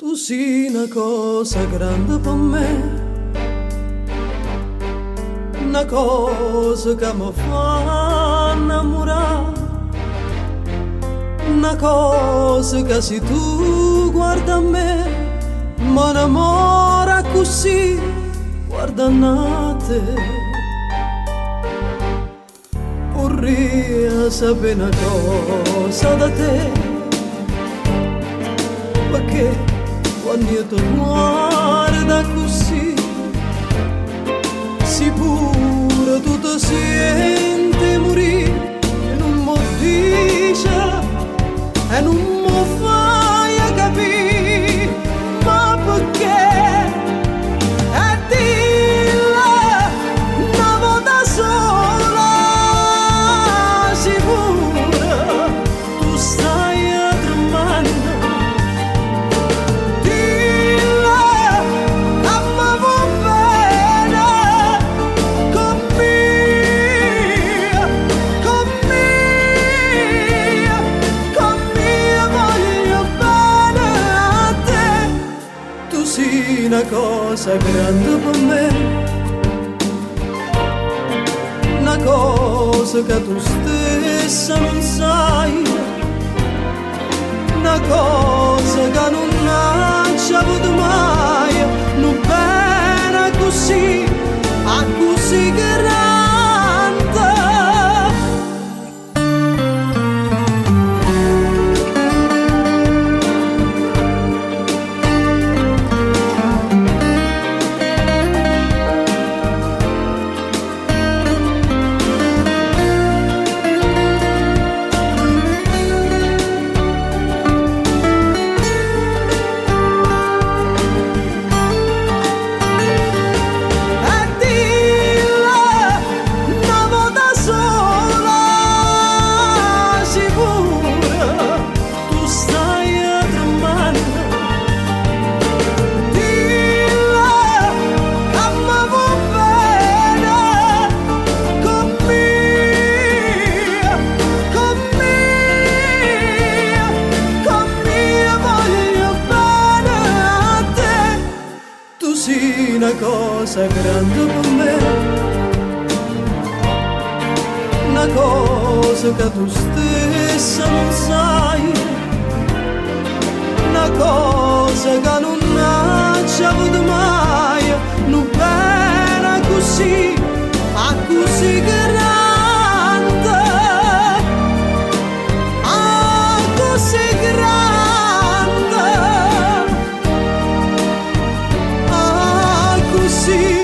Tu sei una cosa grande per me, una cosa che mi fa innamorare, una cosa che se tu guarda a me, mi innamora così, guarda a te. Vorrei sapere una cosa da te, perché quando io ti guardo così, sicuro tu ti senti morire e non mi dici e non mi fai capire, ma perché? E dilla una volta sola, sicura, tu stai tremando. Dilla che mi vuoi bene, con me, con me, con me voglio bene a te. Tu sei una cosa grande per me, una cosa che tu stessa non sai, una cosa che non hai avuto mai, non bene così, a così grande. E dilla una volta sola, sicura, tu stai tremando. Dilla che mi vuoi bene, con me, con me, con me voglio bene a te. Tu sei una cosa grande per me, una cosa che tu stessa non sai, una cosa che non hai avuto mai, non bene così, a così grande, a così grande, a così.